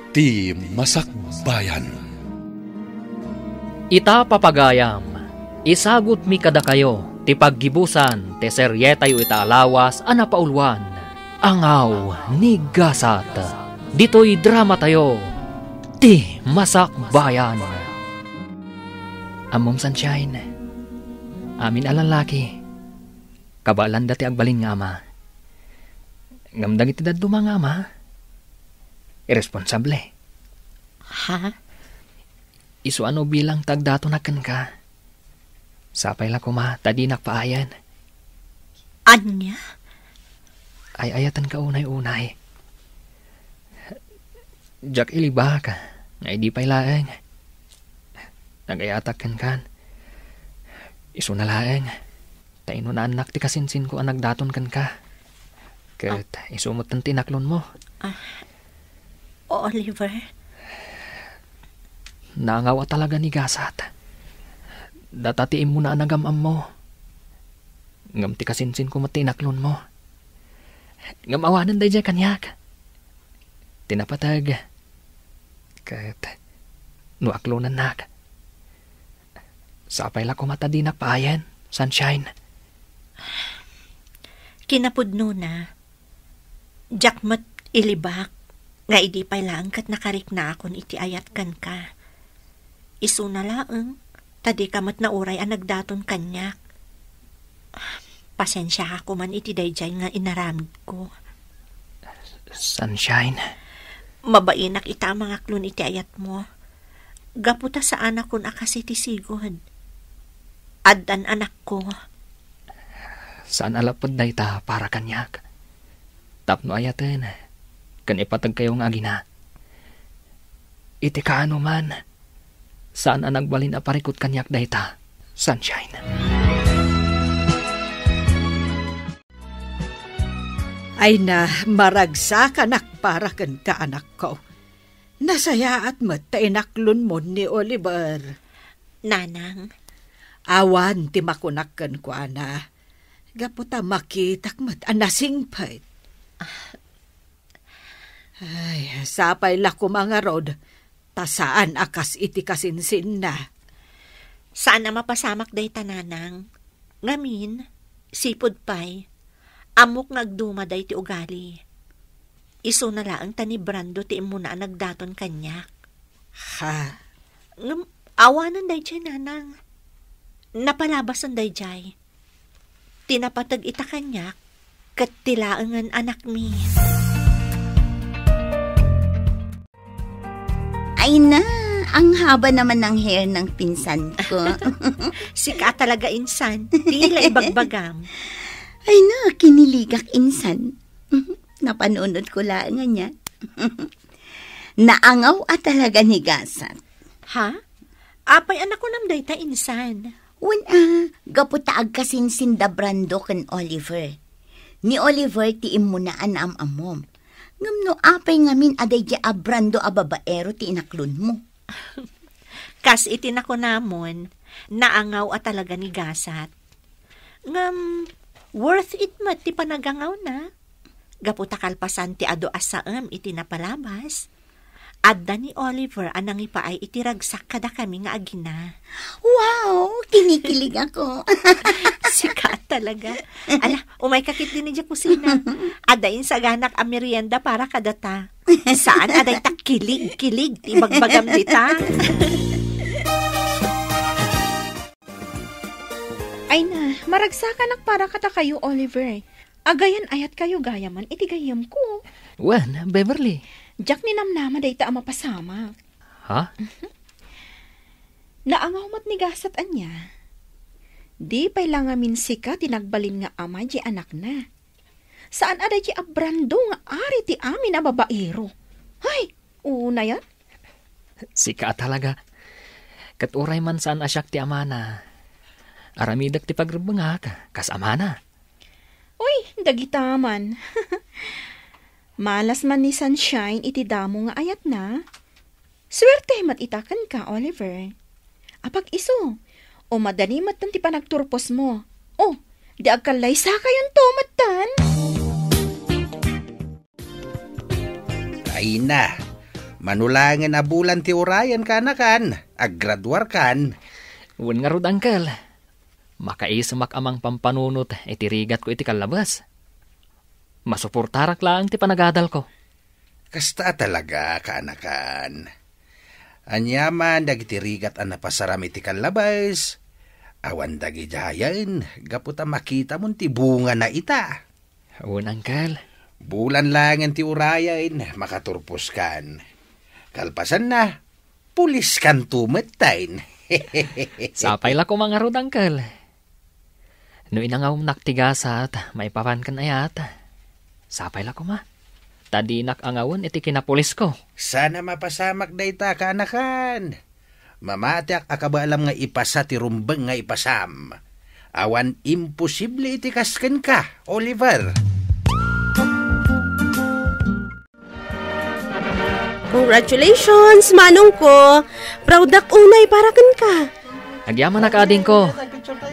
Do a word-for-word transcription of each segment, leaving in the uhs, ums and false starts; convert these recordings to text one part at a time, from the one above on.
Ti Masakbayan. Ita, papagayam, isagutmi kadakayo ti paggibusan ti serietayo ita a lawas a napauluan, Angaw ni Gasat. Ditoy dramatayo, Ti Masakbayan. Ammom, Sunshine, amin a lallaki, kabaelanda ti agbalin nga ama. Ngem dagiti dadduma nga ama, irresponsable. Ha? Isu a no bilang ti agdatonak kenka. Sapay la koma ta dinak paayen. Ania? Ay-ayatenka unay-unay. Diak ilibak nga idi pay laeng nagayatak kenkan. Isuna laeng ta inunaannak ti kasinsinko a nagdaton kenka. Ket isu met ti inaklonmo. Ah, Oliver? Naangaw a talaga ni Gasat. Data ti immuna a nagam-ammo. Ngem ti kasinsinko met ti inaklonmo. Ngem awanen daydiay kaniak ti napateg. Ket no aklonennak, sapay la koma ta dinak paayen, Sunshine. Kinapudnona, diak met ilibak nga idi pay laeng ket nakariknaakon iti ayat kenka. Isuna laeng ta dika met nauray a nagdaton kaniak. Pasensiaka koman iti daydiay nga inaramidko. Sunshine. Mabainak ita a mangaklon iti ayatmo. Gapu ta saanakon a kas iti sigud. Addan anakko. Saan a lapud dayta para kaniak. Tapno ayaten ken ipategkayo nga agina. Iti kaanoman, saan a nagbalin a parikut kaniak dayta, Sunshine. Ay na, maragsakanak para kenka, anakko. Nasayaat met ta inaklonmo ni Oliver. Nanang. Awan ti makunak kenkuana. Gapu ta makitak met a nasingpet. Ay, sapay la koma ngarud, ta saan a kas iti kasinsinna. Saan a mapasamak dayta, Nanang. Ngamin, sipud pay, ammok nga agduma dayta ugali. Isuna laeng ta ni Brando ti immuna a nagdaton kaniak. Ha? Ngem, awanen daydiay, Nanang. Napalabasen daydiay. Ti napateg ita kaniak, ket ti laengen anakmi. Ay na, ang haba naman ng hair ng pinsan ko. Sika talaga, insan. Tila ibagbagam. Ay na, kiniligak, insan. Napanunod ko laeng ania. Naangaw a talaga ni Gasat. Ha? Apay a nakunam dayta, insan? Wen a, gapu ta agkasinsin da Brando ken Oliver. Ni Oliver ti immuna a naam-ammom. Ngem no apay ngamin a daydiay a Brando a babaero ti inaklonmo? Kas iti nakunamon, naangaw a talaga ni Gasat. Ngem, worth it met ti panagangawna. Gapu ta kalpasan ti adu a saem iti napalabas, adda ni Oliver a nangipaay iti ragsak kadakami nga agina. Wow! Kinikilig ako. Sika talaga. Ala, umayka ketdi idiay kusina. Adda insaganak a merienda para kadata. Saan a dayta kilig-kilig ti ibagbagam dita. Ay na, maragsakanak para kadakayo, Oliver. Agayan-ayatkayo gayamen iti gayyemko. Wen, Beverly. Diak ninamnama dayta a mapasamak. Ha? Naangaw met ni Gasat ania. Di pay la ngamin sika ti nagbalin nga ama di anakna. Saan a daydiay a Brando nga ari ti amin a babaero. Hay, unayan? Sika a talaga. Ket uray man saan a siak ti amana, aramidek ti pagrebbengak kas amana. Uy, dagita man. Malas man ni Sunshine iti damo nga ayatna. Suerte met ita kenka, Oliver. Apag-isu, o madani metten ti panagturposmo. O, di agkallaysakayonto metten. Ay na, Mano laengen a bulan ti urayen, kaanakan, aggraduarkan. Wen ngarud, Uncle. Makaisemak a mangpampanunot iti rigatko iti kallabes. Masuportarak laeng ti panagadalko. Kasta a talaga, kaanakan. Aniaman dagiti rigat a napasaram iti kallabes, awan dagidiayen gapu ta makitamon ti bungana ita. Wen, Uncle. Bulan laengen ti urayen, makaturposkan. Kalpasanna, puliskanto metten. Sapay la koma ngarud, Uncle. No inangawnak ti gasat, maipapankan ayat. Sapay la koma. Ta dinak angawen iti kinapulisko. Saan a mapasamak dayta, kaanakan. Mamatiak a kabaelam nga ipasa ti rumbeng nga ipasam. Awan imposible iti kas kenka, Oliver. Congratulations, manongko. Proud ak unay para kenka. Agyamanak, adingko.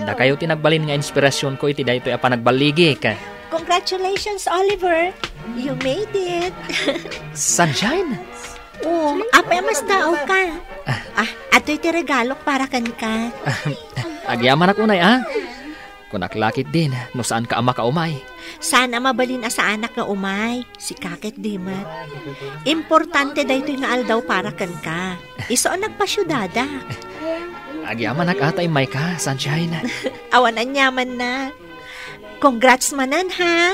Dakayo ti nagbalin nga inspirasionko iti daytoy a panagballigik. Congratulations, Oliver. You made it. Sunshine? Oh, apay a masdaawka? Ah. Ah, adtoy ti regalok para kenka. Agyamanak unay, a. Kunak la ketdin, no saanka a makaumay. Saan a mabalin a saanak nga umay. Sika ketdi met. Importante daytoy nga aldaw para kenka. Isu a nagpasiudadak. Agyamanak a ta immayka, Sunshine. Awan aniamanna. Congrats manen, ha?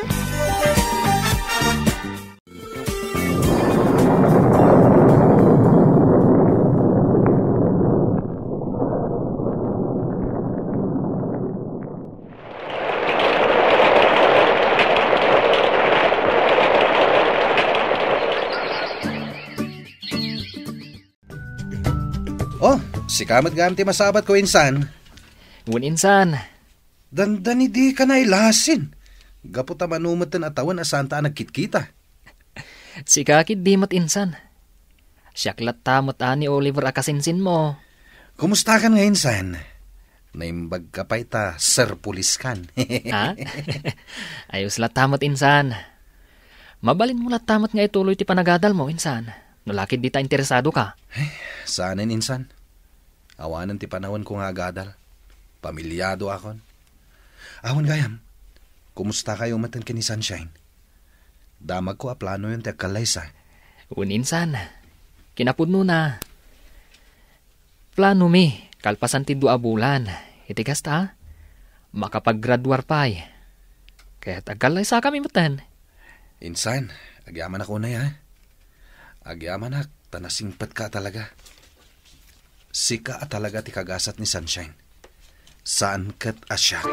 Oh, sika met gayam ti masabatko, insan. Wen, insan. Dandani dika nailasin. Gapu ta mano metten a tawen a saanta a nagkitkita. Sika ketdi met, insan. Siak latta met a ni Oliver a kasinsinmo. Kumustakan nga, insan? Naimbagka pay ta serpuliskan. Ha? Ayos latta met, insan. Mabalinmo latta met nga ituloy ti panagadalmo, insan. No la ketdi ta interesadoka. Ay, saanen, insan. Awanen ti panawenko nga agadal. Pamiliadoakon. Awan gayam, kumustakayo metten ken ni Sunshine? Damagko a planoyon ti agkallaysa. Wen, insan. Kinapudnona, planomi, kalpasan ti dua a bulan, iti kasta, makapaggraduar pay. Ket agkallaysakami metten. Insan, agyamanak unay, a. Agyamanak, ta nasingpetka a talaga. Sika a talaga ti kagasat ni Sunshine. Saan ket a siak.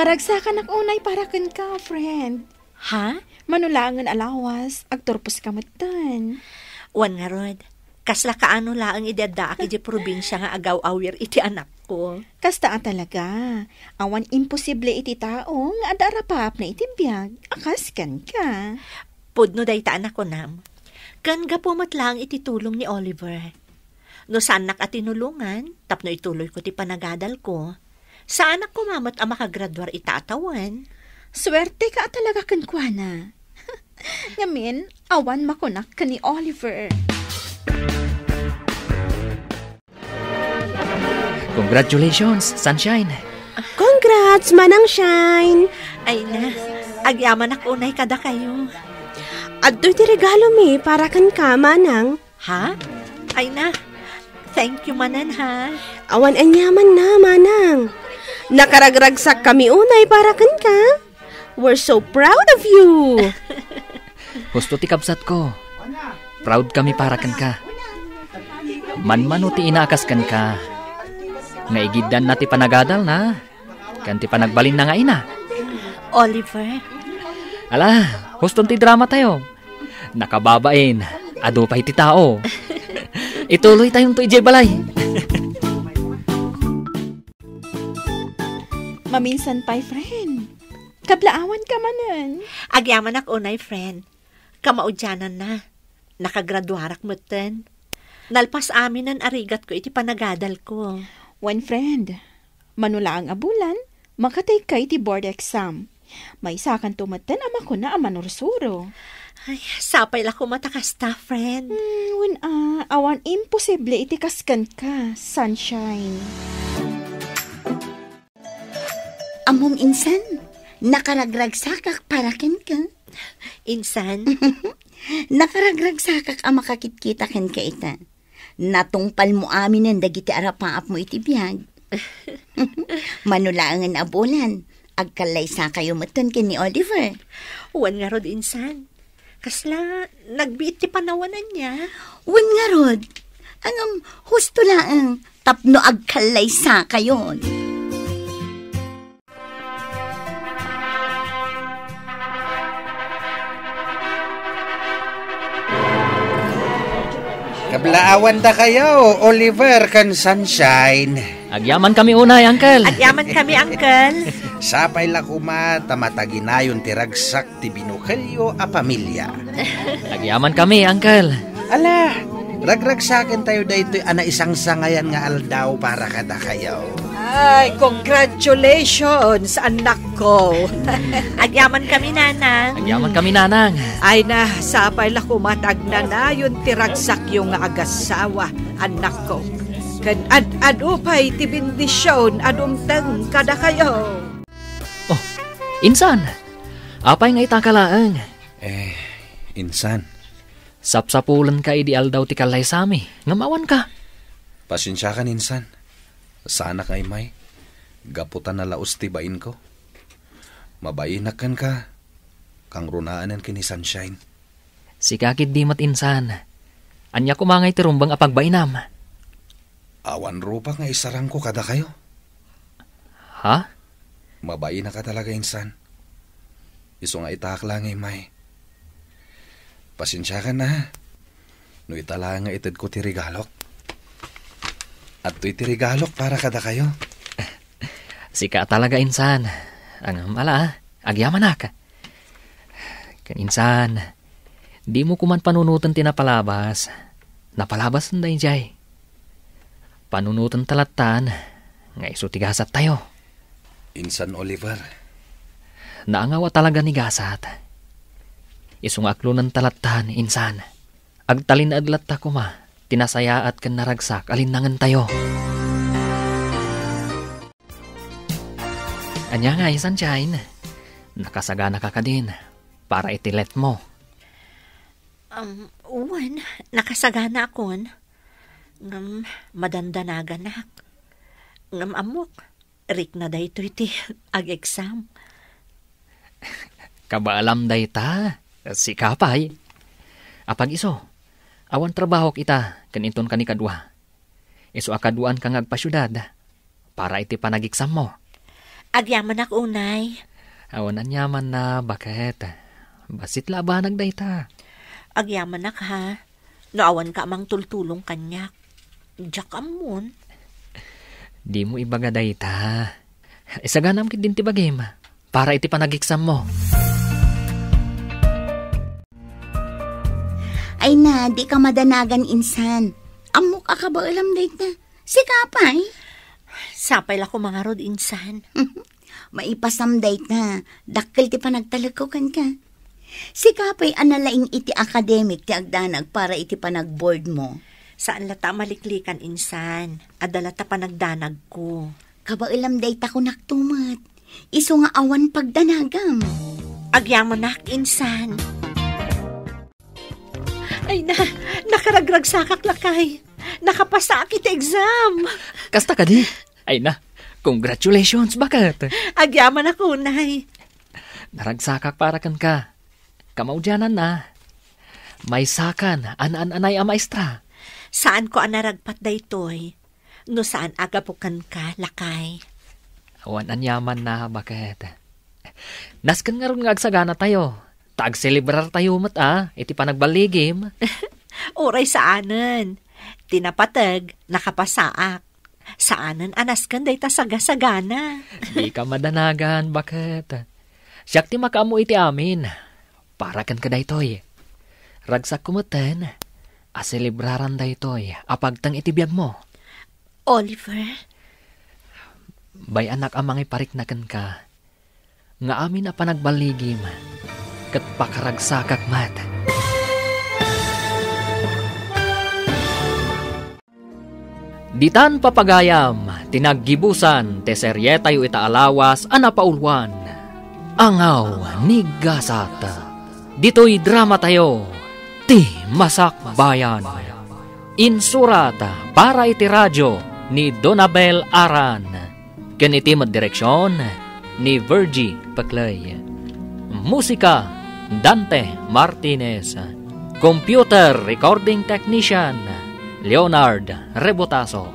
Maragsakanak unay para kenka, friend. Ha? Mano laengen a lawas, agturposka metten. Wen ngarud, kasla kaano laeng idi addaak idiay probinsia nga agaw-awir iti anakko. Kasta a talaga. Awan imposible iti tao nga adda a rapaapna iti biag a kas kenka. Pudno dayta a nakunam. Ken gapu met laeng iti tulong ni Oliver. No saannak a tinulongan tapno ituloyko ti panagadalko, saanak koma met a makagraduar ita a tawen. Suerteka a talaga kenkuana. Ngamin, awan makunak ken ni Oliver. Congratulations, Sunshine! Congrats, Manang Shine! Ay na, agyamanak unay kadakayo. Adtoy ti regalomi para kenka, Manang. Ha? Ay na, thank you manen, ha? Awan aniamanna, Manang. Nakaragragsakkami unay para kenka. We're so proud of you! Husto ti kabsatko. Proud kami para kenka. Manmano ti ina a kas kenka nga igiddanna ti panagadalna ken ti panagbalinna nga ina. Oliver. Ala, huston ti drama tayo. Nakababain, adu pay ti tao. Ituloy tayonto idiay balay. Maminsan pay, friend. Kablaawanka manen. Agyamanak unay, friend. Kamaudiananna, nakagraduarak metten. Nalpas aminen a rigatko iti panagadalko. Wen, friend, mano laeng a bulan, makatayka iti board exam. Maysakanto metten a makuna a manursuro. Ay, sapay la koma ta kasta, friend. Hmm, wen a, awan imposible iti kas kenka, Sunshine. Ammom, insan, nakaragragsakak para kenka. Insan? Nakaragragsakak a makakitkita kenka ita. Natungpalmo aminen dagiti arapaapmo iti biag. Mano laengen a bulan, agkallaysakayo metten ken ni Oliver. Wen ngarud, insan. Kasla nagbiit ti panawan ania? Wen ngarud, ngem husto laeng tapno agkallaysakayon. Kablaawandakayo, Oliver ken Sunshine. Agyamankami unay, Uncle. Agyamankami, Uncle. Sapay la koma ta mataginayon ti ragsak ti binukelyo a pamilia. Agyamankami, Uncle. Ala, ragragsakentayo daytoy a naisangsangayan nga aldaw para kadakayo. Ay, congratulations, anakko. Agyamankami, Nanang. Agyamankami, Nanang. Ay na, sapay la koma ta agnanayon ti ragsakyo nga agasawa, anakko. Ken ad-adu pay ti bendision a dumteng kadakayo. Oh, insan, apay nga itaka laeng? Eh, insan. Sapsapulenka idi aldaw ti kallaysami, ngem awanka. Pasensiakan, insan. Saanak nga immay, gapu ta nalaos ti bainko. Mabainak kenka, kangrunaanen ken ni Sunshine. Sika ketdi met, insan. Ania koma ngay ti rumbeng a pagbainam? Awan rupak nga isarangko kadakayo. Ha? Mabainaka talaga, insan. Isu nga itaak la nga immay. Pasensiakan na, ha? No ita la nga itedko ti regalok. Adtoy ti regalok para kadakayo. Sika talaga, insan. Ngem ala, agyamanak. Ken insan, dimo koman panunoten ti napalabas. Napalabasen daydiay. Panunotenta lattan nga isu ti gasattayo. Insan Oliver. Naangaw a talaga ni gasat. Isu nga aklonenta lattan, insan. Agtalinaed latta koma ti nasayaat ken naragsak a linnangentayo. Ania ngay, Sunshine? Nakasaganaka kadin para iti letmo? Um, wen, nakasaganakon. Ngem madandanaganak. Ngem ammok, rikna daytoy ti ag-exam. Kabaelam dayta. Sika pay. Apag-isu, awan trabahok ita ken inton kanikadua. Isu a kaduaanka nga agpasiudad para iti panagiksammo. Agyamanak unay. Awan aniamanna, baket. Bassit la a banag dayta. Agyamanak, ha? No awanka a mangtultulong kaniak, diak ammon. Dimo ibaga dayta. Isaganam ketdin ti bagim para iti panagiksammo. Ay na, dika madanagan, insan. Ammok a kabaelam dayta. Sika pay? Sapay la koma ngarud, insan. Maipasam dayta. Dakkel ti panagtalekko kenka. Sika pay a nalaing iti akademik ti agdanag para iti panagboardmo. Saan latta a maliklikan, insan. Adda latta panagdanagko. Kabaelam dayta, kunakto met. Isu nga awan pagdanagam. Agyamanak, insan. Ay na, nakaragragsakak, lakay. Nakapasaak iti exam. Kasta kadi? Ay na, congratulations, baket. Agyamanak unay. Naragsakak para kenka. Kamaudiananna, maysakan a naan-anay a maestra. Saanko a naragpat daytoy no saan a gapu kenka, lakay. Awan aniamanna, baket. Nasken ngarud nga agsaganatayo, ta agselebrartayo met a iti panagballigim. Uray saanen. Ti napateg, nakapasaak. Saanen a nasken dayta sagasagana. Dika madanagan, baket. Siak ti makaammo iti amin. Para kenka daytoy. Ragsakko metten a selebraran daytoy a pagteng iti biagmo. Oliver? Bay-anak a mangiparikna kenka. nga amin a panagballigim ket pakaragsakak met. Ditan papagayam ti naggibusan ti serietayo ita a lawas a napauluan, Angaw ni Gasat. Ditoy dramatayo, Ti Masakbayan. Insurat para iti radio ni Donabel Aran. Ken iti met direksion ni Virgie Peclay. Musika, Dante Martinez. Computer recording technician, Leonard Rebotazo.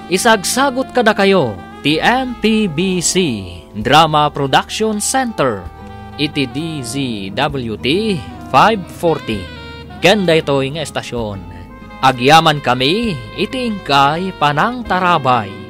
Isagsagut kadakayo ti M P B C Drama Production Center iti D Z W T five forty. Ken daytoy nga estasion, agyamankami iti inkay panangtarabay.